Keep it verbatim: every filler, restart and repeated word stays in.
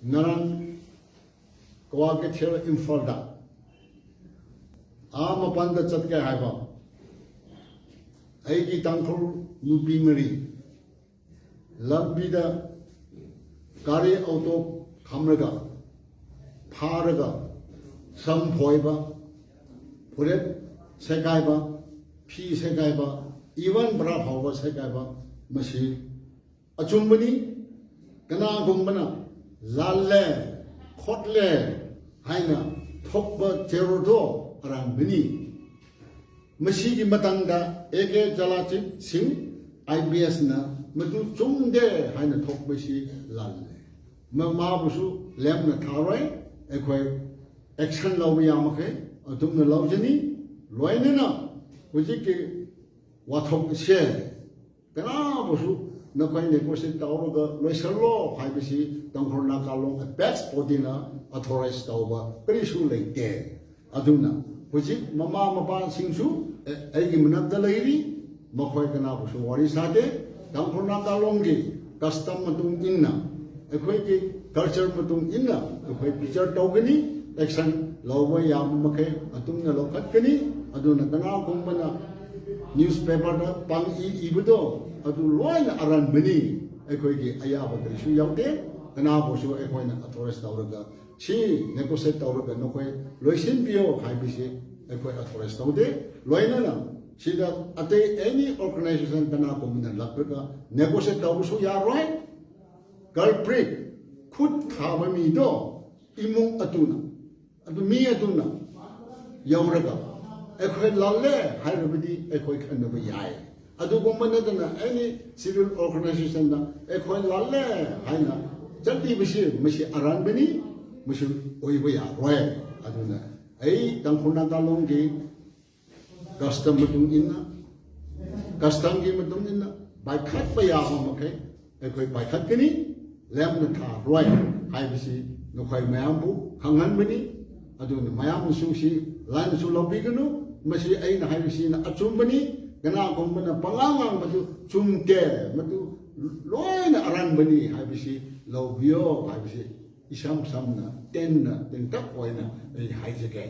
ꯉꯔꯥꯡ ꯀ꯭ꯋꯥꯀꯩꯊꯦꯜ ꯏꯝꯐꯥꯜꯗ ꯑꯥ ꯃꯄꯥꯟꯗ ꯆꯠꯀꯦ ꯍꯥꯏꯕ ꯑꯩꯒꯤ ꯇꯥꯡꯈꯨꯜ ꯅꯨꯄꯤ ꯃꯔꯤ ꯂꯝꯕꯤꯗ ꯒꯥꯔꯤ ꯑꯣꯇꯣ ꯈꯥꯝꯂꯒ ꯐꯥꯔꯒ ꯁꯝ ꯐꯣꯏꯕ, ꯐꯨꯔꯤꯠ ꯁꯦꯒꯥꯏꯕ, ꯐꯤ ꯁꯦꯒꯥꯏꯕ, even ꯕ꯭ꯔꯥ ꯐꯥꯎꯕ ꯁꯦꯒꯥꯏꯕ, ꯃꯁꯤ ꯑꯆꯨꯝꯕꯅꯤ꯫ ꯀꯅꯥꯒꯨꯝꯕꯅ ꯂꯥꯜꯂꯦ ꯈꯣꯠꯂꯦ ꯍꯥꯏꯅ ꯊꯣꯛꯄ ꯇꯦꯔꯣꯔꯗꯣ ꯑꯔꯥꯟꯕꯅꯤ꯫ ꯃꯁꯤꯒꯤ ꯃꯇꯥꯡꯗ ꯑꯦ ꯀꯦ ꯖꯂꯥꯖꯤꯠ ꯁꯤꯡ ꯑꯥꯏ ꯄꯤ ꯑꯦꯁꯅ ꯃꯗꯨ ꯆꯨꯝꯗꯦ ꯍꯥꯏꯅ ꯊꯣꯛꯄꯁꯤ ꯂꯥꯜꯂꯦ꯫ ꯃ- ꯃꯥꯕꯨꯁꯨ ꯂꯦꯝꯅ ꯊꯥꯔꯣꯏ꯫ ꯑꯩꯈꯣꯏ ꯑꯦꯛꯁꯟ ꯂꯧꯕ ꯌꯥꯃꯈꯩ ꯑꯗꯨꯝꯅ ꯂꯧꯖꯅꯤ꯫ ꯂꯣꯏꯅꯅ ꯍꯧꯖꯤꯛꯀꯤ ꯋꯥꯊꯣꯛ ꯑꯁꯦ ꯀꯅꯥꯕꯨꯁꯨ ꯅꯈꯣꯏ ꯅꯦꯒꯣꯁꯤꯌꯦꯠ ꯇꯧꯔꯒ ꯂꯣꯏꯁꯤꯜꯂꯣ ꯍꯥꯏꯕꯁꯤ ꯇꯥꯡꯈꯨꯜ ꯅꯥꯒꯥ ꯂꯣꯟ ꯑꯦꯄꯦꯛꯁ ꯕꯣꯗꯤꯅ ꯑꯣꯊꯣꯔꯥꯏꯁ ꯇꯧꯕ ꯀꯔꯤꯁꯨ ꯂꯩꯇꯦ꯫ ꯑꯗꯨꯅ ꯍꯧꯖꯤꯛ ꯃꯃꯥ ꯃꯄꯥꯁꯤꯡꯁꯨ ꯑꯦ- ꯑꯩꯒꯤ ꯃꯅꯥꯛꯇ ꯂꯩꯔꯤ, ꯃꯈꯣꯏ ꯀꯅꯥꯕꯨꯁꯨ ꯋꯥꯔꯤ ꯁꯥꯗꯦ꯫ ꯇꯥꯡꯈꯨꯜ ꯅꯥꯒꯥ ꯂꯣꯟꯒꯤ ꯀꯁꯇꯝ ꯃꯇꯨꯡ ꯏꯟꯅ, ꯑꯩꯈꯣꯏꯒꯤ ꯀꯜꯆꯔ ꯃꯇꯨꯡ ꯏꯟꯅ ꯑꯩꯈꯣꯏ ꯄꯤꯛꯆꯔ ꯇꯧꯒꯅꯤ꯫ ꯑꯦꯛꯁꯟ ꯂꯧꯕ ꯌꯥꯕ ꯃꯈꯩ ꯑꯗꯨꯝꯅ ꯂꯧꯈꯠꯀꯅꯤ꯫ ꯑꯗꯨꯅ ꯀꯅꯥꯒꯨꯝꯕꯅ ꯅ꯭ꯌꯨꯁꯄꯦꯄꯔꯗ ꯄꯪꯏ ꯏꯕꯗꯣ ꯑꯗꯨ ꯂꯣꯏꯅ ꯑꯔꯥꯟꯕꯅꯤ꯫ ꯑꯩꯈꯣꯏꯒꯤ ꯑꯌꯥꯕ ꯀꯔꯤꯁꯨ ꯌꯥꯎꯗꯦ꯫ ꯀꯅꯥꯕꯨꯁꯨ ꯑꯩꯈꯣꯏꯅ ꯑꯣꯊꯣꯔꯥꯏꯁ ꯇꯧꯔꯒ ꯁꯤ ꯅꯦꯒꯣꯁꯤꯌꯦꯠ ꯇꯧꯔꯒ ꯅꯈꯣꯏ ꯂꯣꯏꯁꯤꯟꯕꯤꯌꯣ ꯍꯥꯏꯕꯁꯤ ꯑꯩꯈꯣꯏ ꯑꯣꯊꯣꯔꯥꯏꯁ ꯇꯧꯗꯦ꯫ ꯂꯣꯏꯅꯅ ꯁꯤꯗ ꯑꯇꯩ ꯑꯦꯅꯤ ꯑꯣꯔꯒꯅꯥꯏꯖꯦꯁꯟ ꯀꯅꯥꯒꯨꯝꯕꯅ ꯂꯥꯛꯂꯒ ꯅꯦꯒꯣꯁꯤꯌꯦꯠ ꯇꯧꯕꯁꯨ ꯌꯥꯔꯣꯏ꯫ ꯀꯜꯄ꯭ꯔꯤꯠ, ꯈꯨꯠ ꯊꯥꯕ ꯃꯤꯗꯣ ꯏꯃꯨꯡ ꯑꯗꯨꯅ, ꯑꯗꯨ ꯃꯤ ꯑꯗꯨꯅ ꯌꯧꯔꯒ ꯑꯩꯈꯣꯏ ꯂꯥꯜꯂꯦ ꯍꯥꯏꯔꯕꯗꯤ ꯑꯩꯈꯣꯏ ꯈꯟꯅꯕ ꯌꯥꯏ꯫ ꯑꯗꯨꯒꯨꯝꯕ ꯅꯠꯇꯅ ꯑꯦꯅꯤ ꯁꯤꯚꯤꯜ ꯑꯣꯔꯒꯅꯥꯏꯖꯦꯁꯟꯗ ꯑꯩꯈꯣꯏ ꯂꯥꯜꯂꯦ ꯍꯥꯏꯅ ꯆꯠꯂꯤꯕꯁꯤ ꯃꯁꯤ ꯑꯔꯥꯟꯕꯅꯤ, ꯃꯁꯤ ꯑꯣꯏꯕ ꯌꯥꯔꯣꯏ꯫ ꯑꯗꯨꯅ ꯑꯩ ꯇꯥꯡꯈꯨꯜ ꯅꯥꯒꯥ ꯂꯣꯟꯒꯤ ꯀꯁꯇꯝ ꯃꯇꯨꯡ ꯏꯟꯅ, ꯀꯁꯇꯝꯒꯤ ꯃꯇꯨꯡ ꯏꯟꯅ ꯄꯥꯏꯈꯠꯄ ꯌꯥꯕ ꯃꯈꯩ ꯑꯩꯈꯣꯏ ꯄꯥꯏꯈꯠꯀꯅꯤ꯫ ꯂꯦꯝꯅ ꯊꯥꯔꯣꯏ ꯍꯥꯏꯕꯁꯤ ꯅꯈꯣꯏ ꯃꯌꯥꯝꯕꯨ ꯈꯪꯍꯟꯕꯅꯤ꯫ ꯑꯗꯨꯅ ꯃꯌꯥꯝꯅꯁꯨ ꯁꯤ ꯂꯥꯟꯅꯁꯨ ꯂꯧꯕꯤꯒꯅꯨ꯫ ꯃꯁꯤ ꯑꯩꯅ ꯍꯥꯏꯕꯁꯤꯅ ꯑꯆꯨꯝꯕꯅꯤ꯫ ꯀꯅꯥꯒꯨꯝꯕꯅ ꯄꯉꯥꯡ ꯉꯥꯡꯕꯗꯨ ꯆꯨꯝꯗꯦ, ꯃꯗꯨ ꯂꯣꯏꯅ ꯑꯔꯥꯟꯕꯅꯤ ꯍꯥꯏꯕꯁꯤ ꯂꯧꯕꯤꯌꯣ ꯍꯥꯏꯕꯁꯤ ꯏꯁꯝ ꯁꯝꯅ ꯇꯦꯟꯅ ꯇꯦꯟꯇꯛ ꯑꯣꯏꯅ ꯑꯩ ꯍꯥꯏꯖꯒꯦ꯫